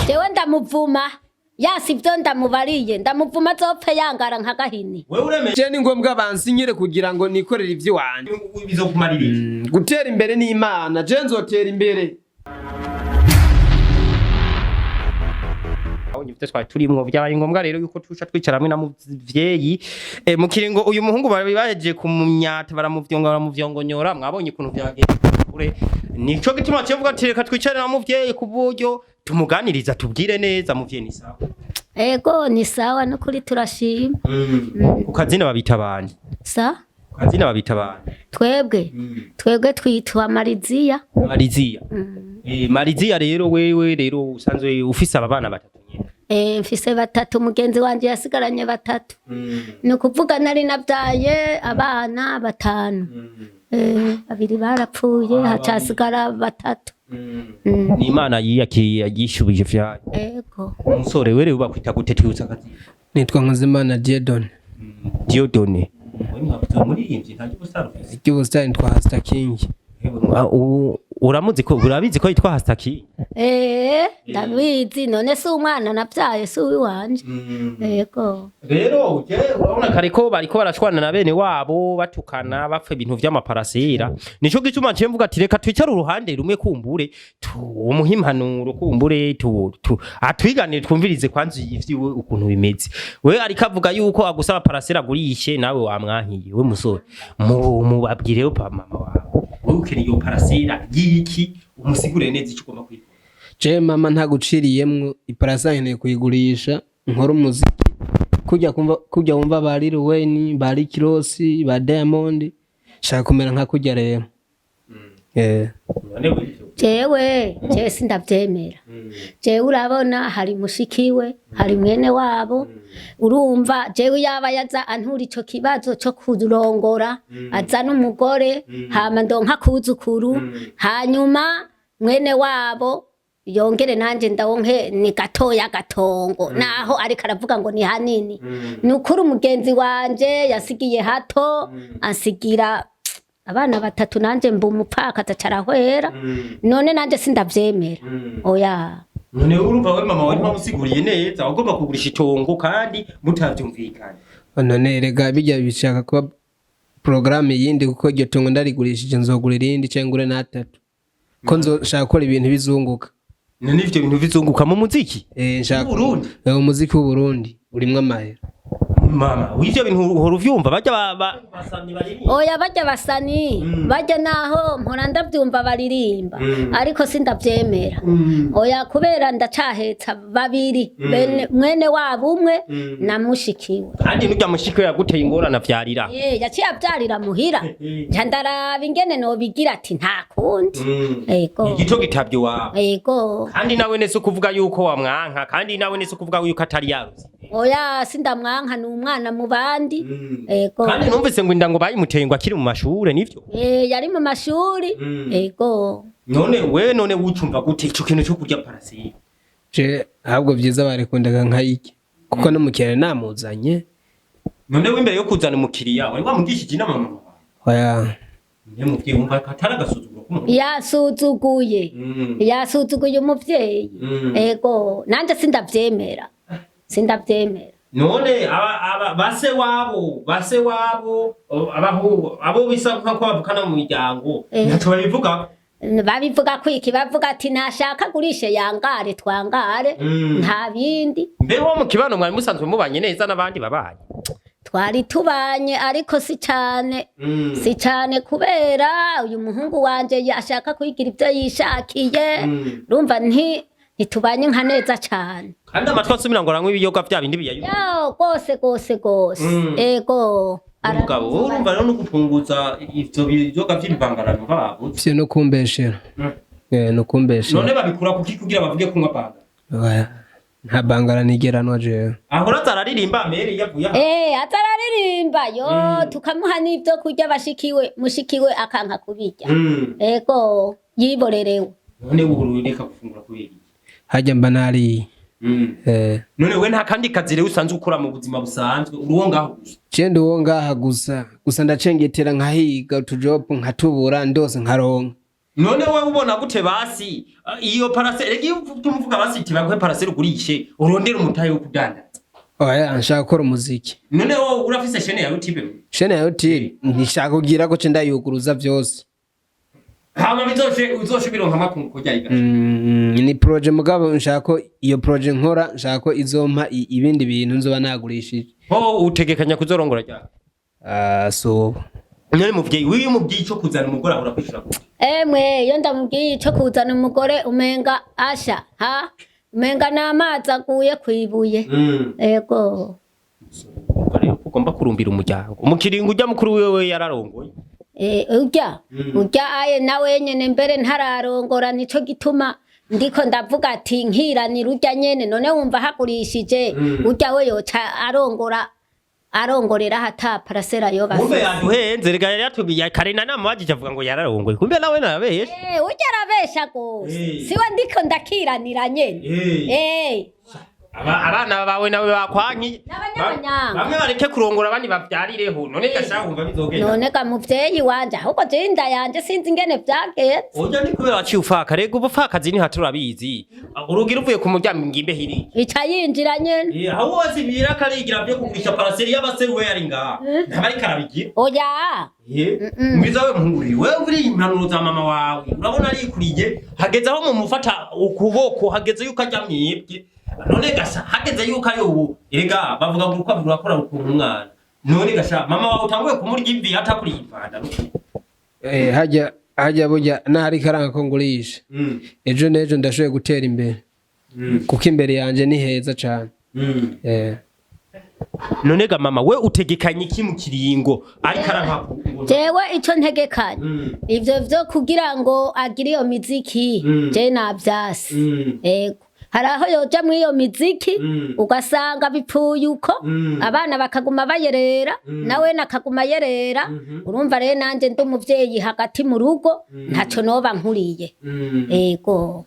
Jewe ndamuvuma yasi ibyo ndamubariye, ndamuvuma azopfe yangara nka gahini. Wewe uremeye? Je ni ngombwa bansinyire kugira ngo nikorere ivy'iwanje. Bizokumarira iki? Gutera imbere ni Imana, je nzotera imbere. Abonye ivyo twari turimwo, vyabaye ngombwa rero yuko tuca twicara hamwe na muvyeyi mu kiringo uyu muhungu bari bahejeje kumumyata, baramuvyonga, baramuvyongonyora. Mwabonye ukuntu vyagenze kure. Nico gituma tuvuga ati reka twicare na muvyeyi ku buryo tumuganiriza, tubwire neza. Muvyeyi, ni sawa? Ego, ni sawa, nukuri turashima. Ku kazina babita bande? Sa? Ku kazina babita bande? Twebwe twitwa Mariziya. Mariziya. Mariziya rero, wewe rero usanzwe ufise aba bana batatu nyene? Mfise batatu, mugenzi wanje yasigaranye batatu. Ni ukuvuga nari nabyaye abana batanu. Babiri barapfuye, hacasigara batatu. Ni Imana yiyakiriye, yishubije vyayo. Ego. Umusore, wewe bakwita gute? Twibutsa akazina. Nitwa Nkuzimana Diedone. Diodone. Wewe mwavuze umuririmbyi, nta ry'ubusaro ufise? Iry'ubusitani twa Hasta King. Uramuzi ko urabizi ko yitwa Hastaki? Ndabizi, none si umwana nabyaye, si uwiwanje. Ego. Rero uje urabona kare ko bariko barashwana na bene wabo, batukana, bapfa ibintu vy'amaparasera. Nico gituma nciye mvuga ati reka twicare uruhande rumwe, kumbure tumuhe impanuro, kumbure tu atwiganire, twumvirize kwanza ivyiwe ukuntu bimeze. We ariko avuga yuko agusaba parasera agurishe, nawe wamwankiye. We musore, mubabwireyo pa mama wawe, wewe ukeneye iyo parasera y'iki? Umusigurire neza ico ugomba kwikora. Je mama, ntaguciriyemwo, iparasa nkeneye kuyigurisha nkora umuziki kujya kumva kujya wumva ba Lil Wayne, ba Rick Ross, ba Diamond. Shaka kumera nka kujya rero. None wewe? Jewe sindavyemera. Jewe urabona hari mushikiwe, hari mwene wabo. Urumva jewe yaba yaza antura ico kibazo co kurongora, azana umugore, hama ndonka kuzukuru, hanyuma mwene wabo yongere nanje ndawonke ni gatoya gatongo, naho ariko aravuga ngo ni hanini. Ni ukuri umugenzi wanje yasigiye hato, ansigira abana batatu, nanje mba umupfakazi carahwera. None nanje sindavyemera, oya. None urumva we mama wari wamusiguriye neza, ugomba kugurisha itongo kandi mutavyumvikanye? None rega bijya bishaka kuba porogaramu yindi, kuko iryo tungo ndarigurishije nzogura irindi cyangwa ngure n'atatu, ko nzoshaka gukora ibintu bizunguka. None ivyo bintu bizunguka mu muziki? Nshaka W'Uburundi? Umuziki w'Uburundi urimwo amahera. Mama, ivyo bintu uhora uvyumva barya basani baririmba? Oya, barya basani barya, naho mpora ndavyumva baririmba, ariko sindavyemera, oya, kubera ndacahetsa babiri, mwene wabo umwe na mushikiwe. Kandi nurya mushiki we yaguteye ingorane avyarira. Yaciye avyarira muhira, nca ndaraba ingene nobigira ati nta kundi. Ego. Igito gitabye iwawe. Ego. Kandi nawe nese ukuvuga yuko wamwanka, kandi nawe nese ukuvuga yuko atari yaruzi? Oya, sindamwanka, ni umwana mu bandi. Ego. Kandi numvise ngo inda ngo bayimuteye ngo akiri mu mashure, nivyo? Yari mu mashuri. Ego. None we, none wucumva gute ico kintu co kurya parasera? Je ahubwo vyiza barekundaga nkayiki, kuko n'umukiriya namuzanye. None we imbere yo kuzana umukiriya wari wamugishije inama mama wawe? Oya. Niyo muvyeyi wumva ko atari agasuzuguro k'umuntu? Yasuzuguye. Yasuzuguye umuvyeyi. Ego, nanje sindavyemera, sindavyemera. None aba base wabo abahu abo bisa nko bavukana mu miryango, ntaco babivuga? Babivuga kwiki? Bavuga ati nashaka agurishe yangare twangare. Nta bindi. Mbeho mu kibano mwari musanzwe mubanye neza n'abandi babanyi? Twari tubanye, ariko si cane, si cane, kubera uyu muhungu wanje ashaka kwigira ivyo yishakiye. Urumva ntitubanye nka neza cane. Kandi amatwi asumira ngo aranywa ibiyoga vya bindi biyayuka. Yo, gose gose gose. Ego. Umugabo, wowe urumva rero no gupunguza ivyo biyoga vy'ibibangarano babuze? Vyo no kumbeshera. No kumbeshera. None babikura kuki kugira bavuge kunywa banga? Oya, nta bangara nigeranwa jewe. Ahora aza araririmba meri yavuye aha. Aza araririmba yo, tukamuha n'ivyo kurya bashikiwe, mushikiwe akanka kubirya. Ego, yiborerewe. None uhuru reka gufungura kubera iki? Hajya mba nariye. None we nta kandi kazi rero usanzwe ukora mu buzima busanzwe? Uri uwo ngaho gusa? Je ndi uwo ngaha gusa, gusa ndacengetera nkahiga utujobu nkatubura, ndose nkaronka. None wewe ubona gute basi iyo parasera, rega iyo tumuvuga basi iti baguhe parasera ugurishe urondere umutahe wo kudandaza. Oya, nshaka gukora umuziki. None wowe urafise chaîne ya YouTube? Chaîne ya YouTube ntishaka kugira ko ndayuguruza vyose. Hama bizoshe uzoshe bironka amakungu kujya yiga. Ni projet, mugabo nshaka ko iyo projet nkora, nshaka ko izompa ibindi bintu nzoba nagurishije. Ho utegekanya kuzorongora ryari? Ah, so None muvyeyi wiyo mubwiye ico kuzana umugore ahora kwishura gute? Emwe, iyo ndamubwiye ico kuzana umugore, umenga asha ha umenga n'amazi aguye kwibuye. Ego. Ubwo rero ko ugomba kurumbira umuryango mu kiringo ujya mukuru wiwe yararongoye. Urya urya aye nawe nyene mbere ntararongora, nico gituma ndiko ndavuga ati nkiranira urya nyene. None wumva hagurishije, urya we yoca arongora, arongorera hata parasera yoba Kumbe afise. yaduhenze rega, yari yatubiye kare na namubajije avuga ngo yararongoye, kumbe nawe nabeshe. Urya arabesha gose. Siwe ndiko ndakiranira nyene. Abana bawe nawe bakwankiye. N'abanyamanyanga. Bamwe bareke kurongora abandi bavyarireho. None gashaka wumva bizogenda? None ga muvyeyi wanje, ahubwo jewe inda yanje sinzi ingene vyagenze. Urya ni kubera waciye ufaka, rega ubupfakazi ni haturabizi, urugira uvuye ku muryango ngimbe hiri Ica yinjira nyene. Aho wose ibira karigira byo kugurisha paraseri y'abaseru, we yari ngaha ntaba ariko arabigira. Oya. Mwiza we muhuri, wewe uri impanuro za mama wawe urabona arikuriye, hageze aho mumufata ukuboko, hageze yuko ajya mwibwe. None gasha hageze yuko ari ubu, erega bavuga ngo urukwavu rurakora rukunka umwana. None gasha mama wawe utanguye kumurya ivi atakuriye ivanda. Hajya hajya burya nahari karanga ko ngurisha, ejo n'ejo ndashoboye gutera imbere, kuko imbere yanje ni heza cane. None ga mama we utegekanye iki mu kiringo ariko aranka? Jewe ico ntegekanye, ivyo vyo kugira ngo agire iyo miziki, je navyasi. Ego, hari aho yoja muri iyo miziki, ugasanga bipfuye uko, abana bakaguma bayerera, nawe nakaguma yerera. Urumva rero nanje ndi umuvyeyi hagati mu rugo, ntaco noba nkuriye. Ego.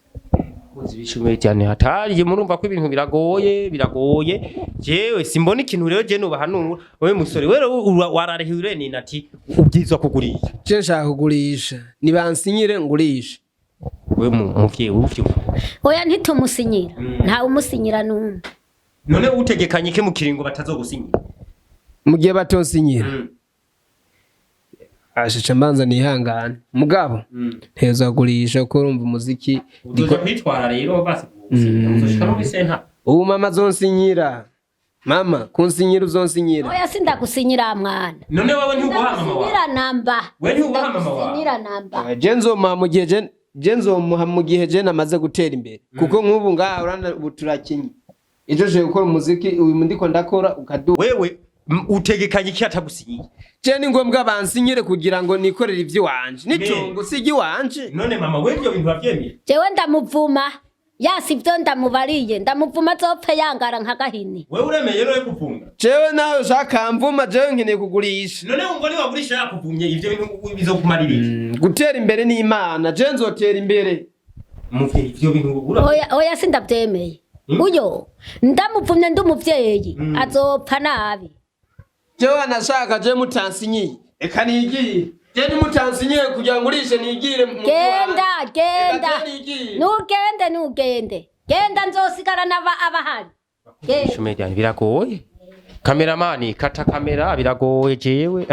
Ibishumeye cyane hatariye, murumva ko ibintu biragoye, biragoye. Jewe simbona ikintu rero je nubahanura. Wewe musore wewe wararehiwe ni ati ubwirizwa kugurisha. Je nshaka kugurisha, nibansinyire ngurishe. Wewe muvyeyi uvyo. Oya, ntitumusinyira, ntawe umusinyira n'umwe. None utegekanye iki mu kiringo batazogusinyira? Mu gihe batonsinyira, ashica mbanza nihangane, mugabo nteza kugurisha kuko urumva umuziki. Uzoja kwitwara rero basi kugusinyira uzoshika no muri senta. Ubu mama azonsinyira, mama kunsinyira uzonsinyira. Oya, sindagusinyira mwana. None wewe ntiubaha mama wawe? Sindagusinyira namba. We ntiwubaha mama wawe? Sindagusinyira namba. Je nzomuha mu gihe je nzomuha mu gihe je namaze gutera imbere, kuko nk'ubu ngaha urabona ubu turakinye, ejo je gukora umuziki uyu ndiko ndakora ukadu. Wewe utegekanye iki atagusinyiye? Je ni ngombwa bansinyire kugira ngo nikorere ivy'iwanje, n'itongo si iry'iwanje. None mama we ivyo bintu uravyemeye? Jewe ndamuvuma yasi, ivyo ndamubariye ndamuvuma, azopfe yangara nka gahini. Wewe uremeye rero kuvunga? Jewe nawe ushaka mvuma, jewe nkeneye kugurisha. None wumva niwagurisha yakuvumye, ivyo bintu bizokumarira iki? Gutera imbere ni Imana, je nzotera imbere. Muvyeyi ivyo bintu ura Oya, oya, sindavyemeye. Uyo ndamuvumye ndi umuvyeyi, azopfa nabi. Jewe anashaka je mutansinyiye, eka nigire, je nimutansinyiye kugira ngo urishe nigire mu Genda, genda. Eka je nigire. Nugende, nugende, genda, nzosigara n'aba abahari. Genda. Shume ryane biragoye, kameramani kata kamera, biragoye jewe.